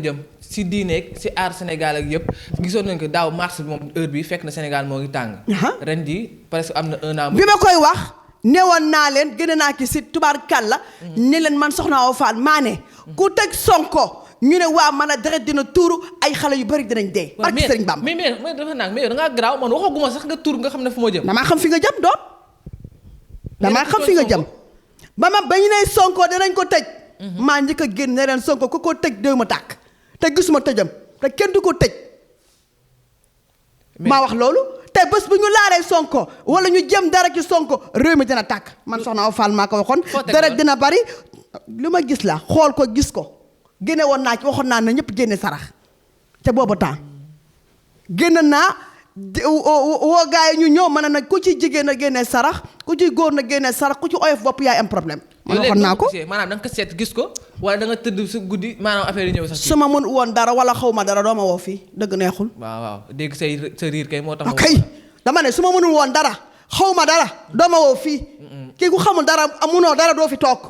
jëm si diineeg si aar Sénégal ak yëpp gisoon nañ ko daaw mars bi moom heure bi fekk na Sénégal moo ngi tàng. ren ji presque am na 1 an. bi ma koy wax newoon naa leen gën naa ki si tubaarkàlla ne leen man Soxna Awa Fall maa ne ku teg Sonko ñu ne waa man a deret dina tuuru ay xale yu bari dinañ dee. barki Sëriñ Bamba mais dafa naan mais da ngaa garaaw man waxaguma sax nga tuur nga xam ne fu ma jëm. damaa xam fi nga jëm doom damaa xam fi nga jëm ba ñu ne Sonko dinañ ko tëj. maa njëkk a génn ne leen Sonko ku ko tëj déw ma tàkk te gisuma tëjam te kenn du ko tëj. maa wax loolu te bés bu ñu laalee Sonko wala ñu jëm dara ci Sonko réew mi dina tàkk man Soxna Awa Fall maa ko waxoon. dara dina bari lu ma gis la xool ko gis ko génne woon naa ci waxoon naa ne ñëpp génne sarax te boobu temps génn naa woo gaa yi ñu ñëw mën na ku ci jigéen a génne sarax ku ci góor na génne sarax ku ci oyof bopp yaay am problème. man waxoon naa ko maanaam da nga ko seet gis ko wala da nga tëdd sa guddi maanaam affaire yi ñëw sax. su ma mën woon dara wala xaw ma dara doo ma woo fii dëgg neexul. waaw dégg sa riir kay moo tax. ok dama ne su ma mënul woon dara xaw ma dara doo ma woo fii. kii ku xamul dara amunoo dara doo fi toog.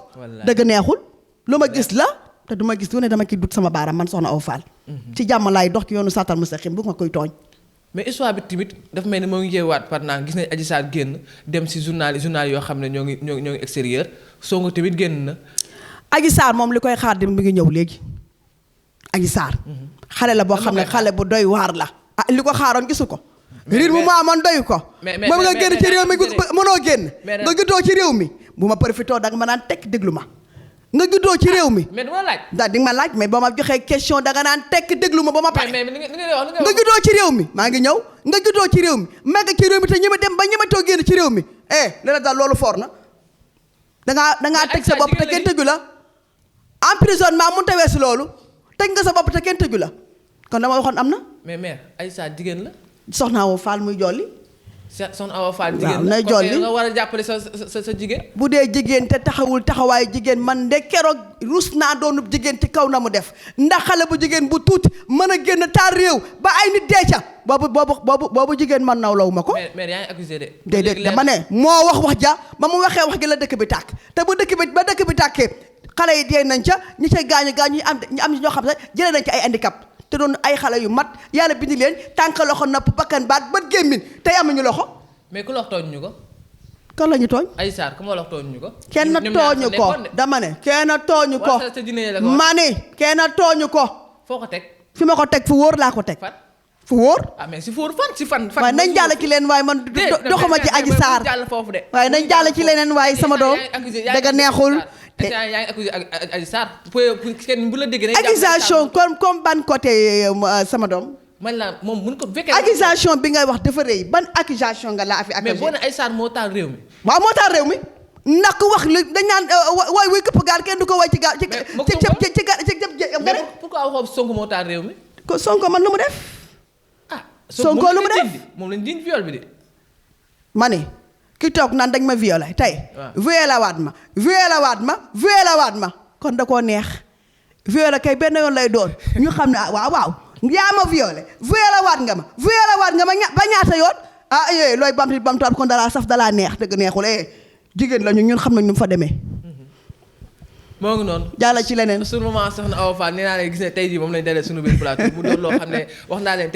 dëgg neexul lu ma gis la te du ma gis lu ne dama ki dut sama baaraam man Soxna Awa Fall. ci jàmm laay dox ci yoonu saatal mustaqim bu ma koy tooñ. mais histoire bi tamit dafa mel ni moo ngi jeewaat par naan gis nañ Adji Sarr génn dem si journal yoo xam ne ñoo ngi extérieur Sonko tamit génn na. Adji Sarr moom li koy xaar di mi ngi ñëw léegi. Adji Sarr. xale la boo xam ne xale bu doy waar la. ah li ko xaaroon gisu ko. riir bu ma amoon doyu ko. moom nga génn ci réew mi mënoo génn. nga juddoo ci réew mi bu ma profité danga ma naan tekk déglu ma. nga juddoo ci réew mi. mais du ma laaj. da di nga ma laaj mais boo ma joxee question danga naan tekk déglu ma ba ma pare. nga juddoo ci réew mi maa ngi ñëw nga juddoo ci réew mi màgg ci réew mi te ñeme dem ba ñemetoo génn ci réew mi lena daal loolu foor na dangaa tëj sa bopp te kenn tëju la emprisonnement mun ta weesu loolu tëj nga sa bopp te kenn tëju la kon dama waxoon am na. mais mère Aïssa jigéen la. Soxna Awa Fall muy jolli. Soxna Awa Fall jigéen la kon nga war a jàppale sa jigéen. bu dee jigéen te taxawul taxawaayu jigéen man de keroog rus naa doonub jigéen ci kaw na mu def ndax xale bu jigéen bu tuuti mën a génn taal réew ba ay nit dee ca boobu jigéen man nawlawu ma ko. mais yaa ngi accusé de. déedéet dama ne moo wax ja ba mu waxee wax gi la dëkk bi tàkk te bu dëkk bi tàkkee xale yi dee nañ ca ñi ca gaañu ñu am ñoo xam ne jëlee nañ ci ay handicap te doon ay xale yu mat yàlla bindi leen tànk loxo nopp bakkan baat bët gémmin tey amuñu loxo. mais ku la wax tooñ ñu ko. kan la ñu tooñ. Adji Sarr ku ma la wax tooñ ñu ko. kenn tooñu ko dama ne kenn tooñu ko. ma ne kenn tooñu ko. foo ko teg. fi ma ko teg fu wóor laa ko teg. fu wóor. mais si fóor fan. waaye nañ jàll ci leen waaye man doxuma ci Adji Sarr waaye nañ jàll ci leneen waaye sama doom dëgg neexul. yaa ngi accusé Adji Sarr kenn bu la déggee. accusation comme ban côté sama doom. man la moom mun ko fekkee. accusation bi ngay wax dafa rëy ban accusation nga laa fi accusé. mais boo ne Adji Sarr moo taal réew mi. waaw moo taal réew mi ndax ku wax li dañ naan waay wuy këpp gaal kenn du ko way ci gaal. mais pourquoi waxoo Sonko moo taal réew mi. ko Sonko man lu mu def. Sonko lu mu def moom lañ diñ viol bi de. ma ne ki toog naan dañ ma violé tey. violé waat ma kon da koo neex. violé kay benn yoon lay doon ñu xam ne waaw. yaa ma violé waat nga ma ba ñaata yoon yooyu looy bamtuwaat kon dalaa saf dalaa neex dëgg neexul jigéen la ñun xam nañ ñu fa demee. moo ngi noonu. jàll ci leneen. sunu maman Soxna Awa Fall nee naa leen gis ne tey jii moom lañ dalee sunu biir plateau mu doon loo xam ne wax naa leen.